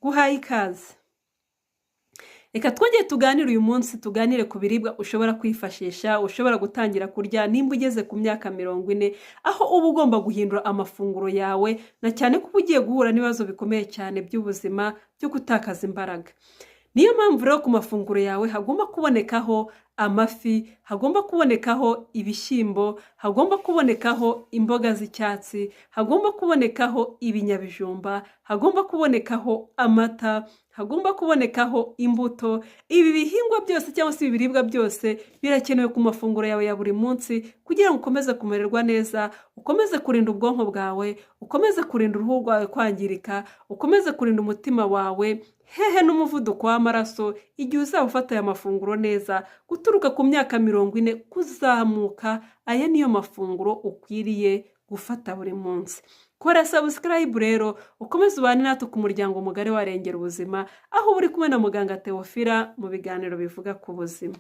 Guhaye ikaze. Reka twongere tuganire uyu munsi, tuganire ku biribwa ushobora kwifashisha, ushobora gutangira kurya nimba ugeze ku myaka 40, aho uba ugomba guhindura amafunguro yawe, na cyane ko uba ugiye guhura n'ibibazo bikomeye cyane by'ubuzima byo gutakaza imbaraga. Niyo mpamvu rero ku mafunguro yawe hagomba kubonekaho amafi, hagomba kubonekaho ibishyimbo, hagomba kubonekaho imboga z'icyatsi, hagomba kubonekaho ibinyabijumba, hagomba kubonekaho amata, hagomba kubonekaho imbuto. Ibi bihingwa byose cyangwa se ibi biribwa byose birakenewe ku mafunguro yawe ya buri munsi kugira ngo ukomeze kumererwa neza, ukomeze kurinda ubwonko bwawe, ukomeze kurinda uruhu rwawe kwangirika, ukomeze kurinda umutima wawe, hehe n'umuvuduko w'amaraso. Igihe uzaba ufata aya mafunguro neza, guturuka ku myaka 40 kuzamuka, aya niyo mafunguro ukwiriye gufata buri munsi. Kora subscribe rero, ukomeze ubane natwe ku muryango mugari warengera ubuzima, aho uba uri kumwe na muganga Teofila mu biganiro bivuga ku buzima.